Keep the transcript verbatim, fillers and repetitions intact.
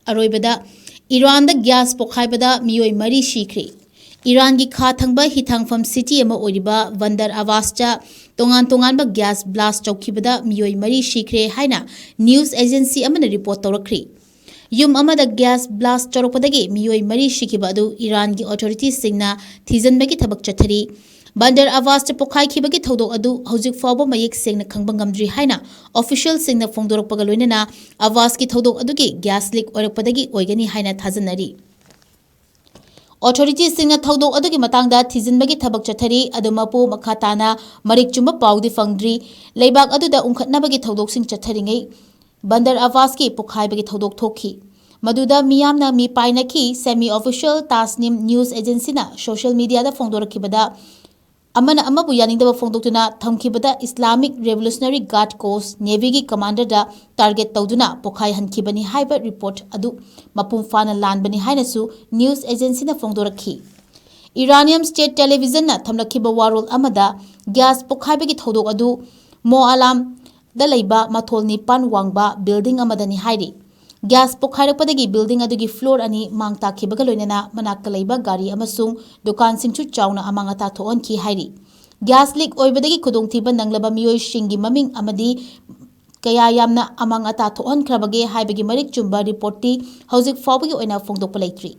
ꯑꯔꯣꯏꯕꯗ, ꯏꯔꯥꯟꯗ ꯒ꯭ꯌꯥꯁ ꯄꯣꯈꯥꯏꯕꯗ ꯃꯤꯑꯣꯏ ꯃꯔꯤ ꯁꯤꯈ꯭ꯔꯦ꯫ ꯏꯔꯥꯟꯒꯤ ꯈꯥ ꯊꯪꯕ ꯍꯤꯊꯥꯡꯐꯝ ꯁꯤꯇꯤ ꯑꯃ ꯑꯣꯏꯔꯤꯕ ꯕꯟꯗꯔ ꯑꯕꯥꯁꯇ ꯇꯣꯉꯥꯟ ꯇꯣꯉꯥꯟꯕ ꯒ꯭ꯌꯥꯁ ꯕ꯭ꯂꯥꯁ ꯇꯧꯈꯤꯕꯗ ꯃꯤꯑꯣꯏ ꯃꯔꯤ ꯁꯤꯈ꯭ꯔꯦ ꯍꯥꯏꯅ ꯅ꯭ꯌꯨꯁ ꯑꯦꯖꯦꯟꯁꯤ ꯑꯃꯅ ꯔꯤꯄꯣꯔꯠ ꯇꯧꯔꯛꯈ꯭ꯔꯤ꯫ ꯌꯨꯝ ꯑꯃꯗ ꯒ꯭ꯌꯥꯁ ꯕ꯭ꯂꯥꯁ ꯇꯧꯔꯛꯄꯗꯒꯤ ꯃꯤꯑꯣꯏ ꯃꯔꯤ ꯁꯤꯈꯤꯕ ꯑꯗꯨ ꯏꯔꯥꯟꯒꯤ ꯑꯣꯊꯣꯔꯤꯇꯤꯁꯤꯡꯅ ꯊꯤꯖꯤꯟꯕꯒꯤ ꯊꯕꯛ ꯆꯠꯊꯔꯤ꯫ ꯕꯟꯗꯔ ꯑꯕꯥꯁꯇ ꯄꯣꯈꯥꯏꯈꯤꯕꯒꯤ ꯊꯧꯗꯣꯛ ꯑꯗꯨ ꯍꯧꯖꯤꯛ ꯐꯥꯎꯕ ꯃꯌꯦꯛ ꯁꯦꯡꯅ ꯈꯪꯕ ꯉꯝꯗ꯭ꯔꯤ ꯍꯥꯏꯅ ꯑꯣꯐꯤꯁꯤꯌꯦꯜꯁꯤꯡꯅ ꯐꯣꯡꯗꯣꯔꯛꯄꯒ ꯂꯣꯏꯅꯅ ꯑꯕꯥꯁꯀꯤ ꯊꯧꯗꯣꯛ ꯑꯗꯨꯒꯤ ꯒ꯭ꯌꯥꯁ ꯂꯤꯛ ꯑꯣꯏꯔꯛꯄꯗꯒꯤ ꯑꯣꯏꯒꯅꯤ ꯍꯥꯏꯅ ꯊꯥꯖꯅꯔꯤ꯫ ꯑꯣꯊꯣꯔꯤꯇꯤꯁꯤꯡꯅ ꯊꯧꯗꯣꯛ ꯑꯗꯨꯒꯤ ꯃꯇꯥꯡꯗ ꯊꯤꯖꯤꯟꯕꯒꯤ ꯊꯕꯛ ꯆꯠꯊꯔꯤ, ꯑꯗꯨ ꯃꯄꯨ ꯃꯈꯥ ꯇꯥꯅ ꯃꯔꯤꯛ ꯆꯨꯝꯕ ꯄꯥꯎꯗꯤ ꯐꯪꯗ꯭ꯔꯤ꯫ ꯂꯩꯕꯥꯛ ꯑꯗꯨꯗ ꯎꯪꯈꯠꯅꯕꯒꯤ ꯊꯧꯗꯣꯛꯁꯤꯡ ꯆꯠꯊꯔꯤꯉꯩ ꯕꯟꯗꯔ ꯑꯕꯥꯁꯀꯤ ꯄꯣꯈꯥꯏꯕꯒꯤ ꯊꯧꯗꯣꯛ ꯊꯣꯛꯈꯤ꯫ ꯃꯗꯨꯗ ꯃꯤꯌꯥꯝꯅ ꯃꯤ ꯄꯥꯏꯅꯈꯤ꯫ ꯁꯦꯃꯤ ꯑꯣꯐꯤꯁꯤꯌꯦꯜ ꯇꯥꯁꯅꯤꯝ ꯅ꯭ꯌꯨꯁ ꯑꯦꯖꯦꯟꯁꯤꯅ ꯁꯣꯁꯤꯌꯦꯜ ꯃꯤꯗꯤꯌꯥꯗ ꯐꯣꯡꯗꯣꯔꯛꯈꯤꯕꯗ, ꯑꯃꯅ ꯑꯃꯕꯨ ꯌꯥꯅꯤꯡꯗꯕ ꯐꯣꯡꯗꯣꯛꯇꯨꯅ ꯊꯝꯈꯤꯕꯗ ꯏꯁꯂꯥꯃꯤꯛ ꯔꯦꯚꯣꯂꯨꯁꯅꯔꯤ ꯒꯥꯔꯗ ꯀꯣꯔꯁ, ꯅꯦꯚꯤꯒꯤ ꯀꯃꯥꯟꯗꯔꯗ ꯇꯥꯔꯒꯦꯠ ꯇꯧꯗꯨꯅ ꯄꯣꯈꯥꯏꯍꯟꯈꯤꯕꯅꯤ ꯍꯥꯏꯕ ꯔꯤꯄꯣꯔꯠ ꯑꯗꯨ ꯃꯄꯨꯡ ꯐꯥꯅ ꯂꯥꯟꯕꯅꯤ ꯍꯥꯏꯅꯁꯨ ꯅ꯭ꯌꯨꯁ ꯑꯦꯖꯦꯟꯁꯤꯅ ꯐꯣꯡꯗꯣꯔꯛꯈꯤ꯫ ꯏꯔꯥꯅꯤꯌꯝ ꯁ꯭ꯇꯦꯠ ꯇꯦꯂꯤꯚꯤꯖꯟꯅ ꯊꯝꯂꯛꯈꯤꯕ ꯋꯥꯔꯣꯜ ꯑꯃꯗ ꯒ꯭ꯌꯥꯁ ꯄꯣꯈꯥꯏꯕꯒꯤ ꯊꯧꯗꯣꯛ ꯑꯗꯨ ꯃꯣ ꯑꯂꯥꯝꯗ ꯂꯩꯕ ꯃꯊꯣꯜ ꯅꯤꯄꯥꯟ ꯋꯥꯡꯕ ꯕꯤꯜꯗꯤꯡ ꯑꯃꯗꯅꯤ ꯍꯥꯏꯔꯤ꯫ ꯒ꯭ꯌꯥꯁ ꯄꯣꯈꯥꯏꯔꯛꯄꯗꯒꯤ ꯕꯤꯜꯗꯤꯡ ꯑꯗꯨꯒꯤ ꯐ꯭ꯂꯣꯔ ꯑꯅꯤ ꯃꯥꯡ ꯇꯥꯛꯈꯤꯕꯒ ꯂꯣꯏꯅꯅ ꯃꯅꯥꯛꯇ ꯂꯩꯕ ꯒꯥꯔꯤ ꯑꯃꯁꯨꯡ ꯗꯨꯀꯥꯟꯁꯤꯡꯁꯨ ꯆꯥꯎꯅ ꯑꯃꯥꯡ ꯑꯇꯥ ꯊꯣꯛꯍꯟꯈꯤ ꯍꯥꯏꯔꯤ꯫ ꯒ꯭ꯌꯥꯁ ꯂꯤꯛ ꯑꯣꯏꯕꯗꯒꯤ ꯈꯨꯗꯣꯡꯊꯤꯕ ꯅꯪꯂꯕ ꯃꯤꯑꯣꯏꯁꯤꯡꯒꯤ ꯃꯃꯤꯡ ꯑꯃꯗꯤ ꯀꯌꯥ ꯌꯥꯝꯅ ꯑꯃꯥꯡ ꯑꯇꯥ ꯊꯣꯛꯍꯟꯈ꯭ꯔꯕꯒꯦ ꯍꯥꯏꯕꯒꯤ ꯃꯔꯤꯛ ꯆꯨꯝꯕ ꯔꯤꯄꯣꯔꯠꯇꯤ ꯍꯧꯖꯤꯛ ꯐꯥꯎꯕꯒꯤ ꯑꯣꯏꯅ ꯐꯣꯡꯗꯣꯛꯄ ꯂꯩꯇ꯭ꯔꯤ꯫